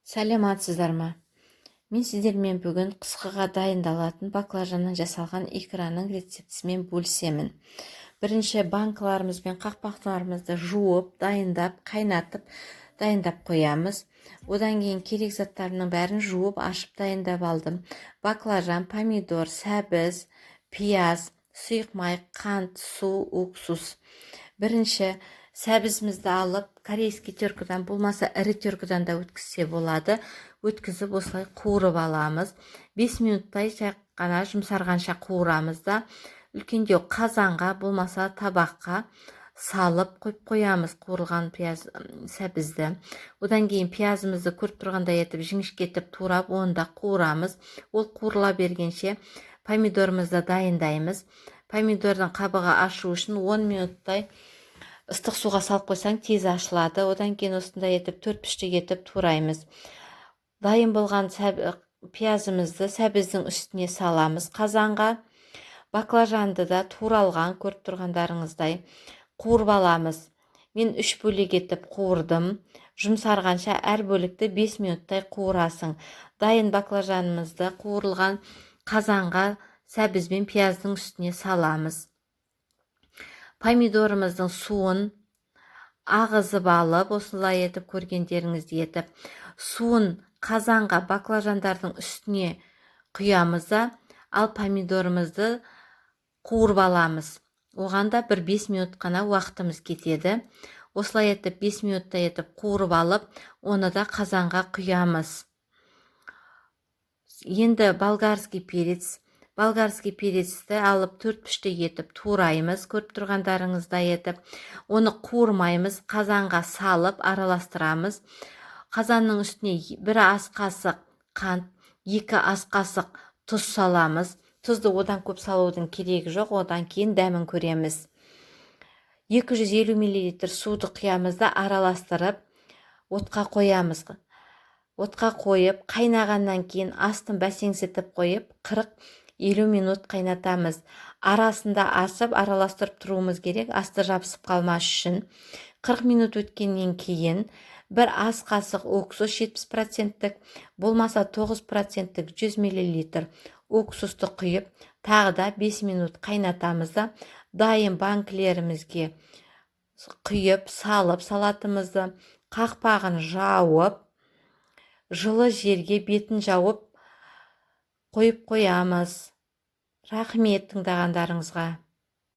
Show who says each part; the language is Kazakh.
Speaker 1: Сәлеметсіздер ме? Мен сіздермен бүгін қысқыға дайындалатын баклажаннан жасалған икраның рецептісімен бөлісемін. Бірінші банкаларымыз бен қақпақтарымызды жуып, дайындап, қайнатып, дайындап қоямыз. Одан кейін керек заттарымның бәрін жуып, ашып, дайындап алдым. Баклажан, помидор, сәбіз, пияз, сұйық май, қант, су, уксус. Бірінші сәбізімізді алып, корейский теркадан, болмаса ірі теркадан да өткізсе болады, өткізіп, осылай қуырып аламыз. 5 минуттай жай ғана жұмсарғанша қуырамыз да, үлкендеу қазанға, болмаса табаққа салып қойып қоямыз қуырылған пияз, сәбізді. Одан кейін пиязымызды көріп тұрғандай етіп жіңішкетіп турап, оны да қуырамыз. Ол қуырыла бергенше помидорымызды дайындаймыз. Помидордың қабығы ашу үшін 10 минуттай ыстық суға салып қойсаң, тез ашылады. Одан кейін осындай етіп төрт піштік етіп тураймыз. Дайын болған пиязымызды сәбіздің үстіне саламыз қазанға. Баклажанды да туралған, көріп тұрғандарыңыздай, қуырып аламыз. Мен үш бөлек етіп қуырдым. Жұмсарғанша әр бөлікті 5 минуттай қуырасың. Дайын баклажанымызды қуырылған қазанға сәбіз бен пияздың үстіне саламыз. Помидорымыздың суын ағызып алып, осылай етіп, көргендеріңіздей етіп, суын қазанға баклажандардың үстіне құямыз да, ал помидорымызды қуырып аламыз. Оған да бір 5 минут қана уақытымыз кетеді. Осылай етіп 5 минуттай етіп қуырып алып, оны да қазанға құямыз. Енді болгарский перец. Болгарский перецті алып, төрт піштек етіп тураймыз, көріп тұрғандарыңыздай етіп. Оны қуырмаймыз, қазанға салып араластырамыз. Қазанның үстіне 1 ас қасық қант, 2 ас қасық тұз саламыз. Тұзды одан көп салудың керегі жоқ, одан кейін дәмін көреміз. 250 миллилитр суды құямыз да, араластырып, отқа қоямыз. Отқа қойып, қайнағаннан кейін астын бәсеңсітіп қойып, 40-50 минут қайнатамыз. Арасында асып, араластырып тұруымыз керек, асты жабысып қалмас үшін. 40 минут өткеннен кейін 1 ас қасық уксус 70 проценттік, болмаса 9 проценттік 100 миллилитр уксусты құйып, тағы да 5 минут қайнатамыз да, дайын банкілерімізге құйып салып, салатымызды қақпағын жауып, жылы жерге бетін жауып қойып қоямыз. Рахмет тыңдағандарыңызға.